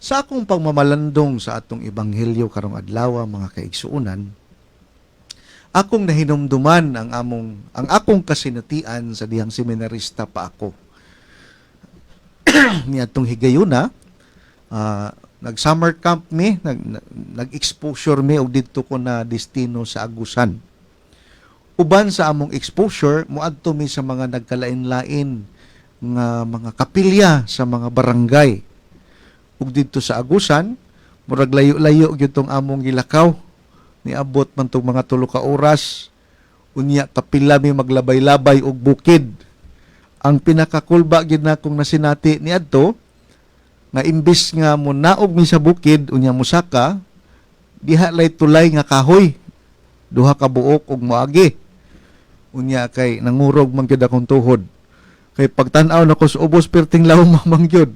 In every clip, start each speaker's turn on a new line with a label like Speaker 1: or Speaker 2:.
Speaker 1: Sa akong pagmamalandong sa atong ebanghelyo karong adlaw, mga kaigsuonan, akong nahinumduman ang akong kasinatian sa dihang seminarista pa ako. Niadtong higayuna, nag-summer camp mi, nag-exposure mi og didto ko na destino sa Agusan. Uban sa among exposure, moadto mi sa mga nagkalain-lain nga mga kapilya sa mga barangay. Ug didto sa Agusan, murag layo-layo gyud tong among gilakaw. Niabot man tong mga 3 ka oras. Unya kapila mi maglabay-labay og bukid. Ang pinakakulba gyud nakong nasinati niadto nga imbis nga monaog mi sa bukid unya musaka, diha lay tulay nga kahoy. Duha ka buok og moagi. Unya kay nangurog man gyud akong tuhod. Kay pagtan-aw nako sa ubos, perting lawom man gyud.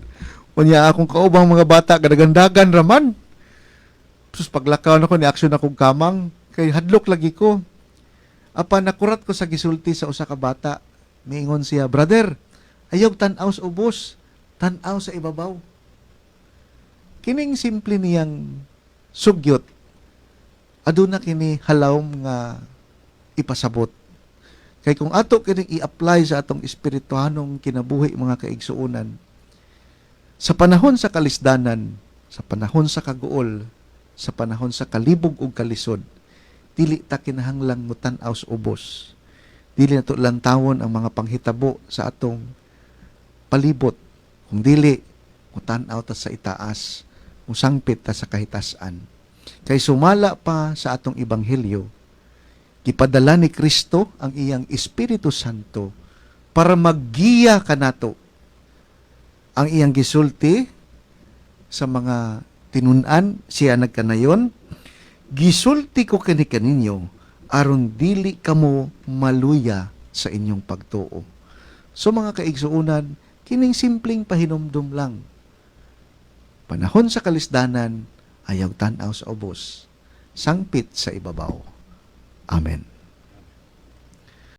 Speaker 1: Unya akong kaubang mga bata gadagandagan raman. Sus, paglakaw nako ni aksyon akong kamang kay hadlok lagi ko. Apan nakurat ko sa gisulti sa usa ka bata. Miingon siya, "Brother, ayaw tan-aw sa ubos, tan-aw sa ibabaw." Kining simple niyang sugyot, aduna kini halawom nga ipasabot. Kay kung ato kining i-apply sa atong espirituhanong kinabuhi, mga kaigsuonan, sa panahon sa kalisdanan, sa panahon sa kaguol, sa panahon sa kalibog ug kalisod, dili ta kinahanglang mutan-aw sa ubos. Dili nato lantawon ang mga panghitabo sa atong palibot. Kung dili, mutan-aw ta sa itaas, musangpit ta sa kahitasan. Kay sumala pa sa atong ebanghelyo, gipadala ni Kristo ang iyang Espiritu Santo para maggiya kanato. Ang iyang gisulti sa mga tinun-an, siya nagkanayon, "Gisulti ko kini kaninyo aron dili kamo maluya sa inyong pagtuo." So mga kaigsuonan, kining simpleng pahinumdum lang. Panahon sa kalisdanan, ayaw tan-aw sa ubos. Sangpit sa ibabaw. Amen.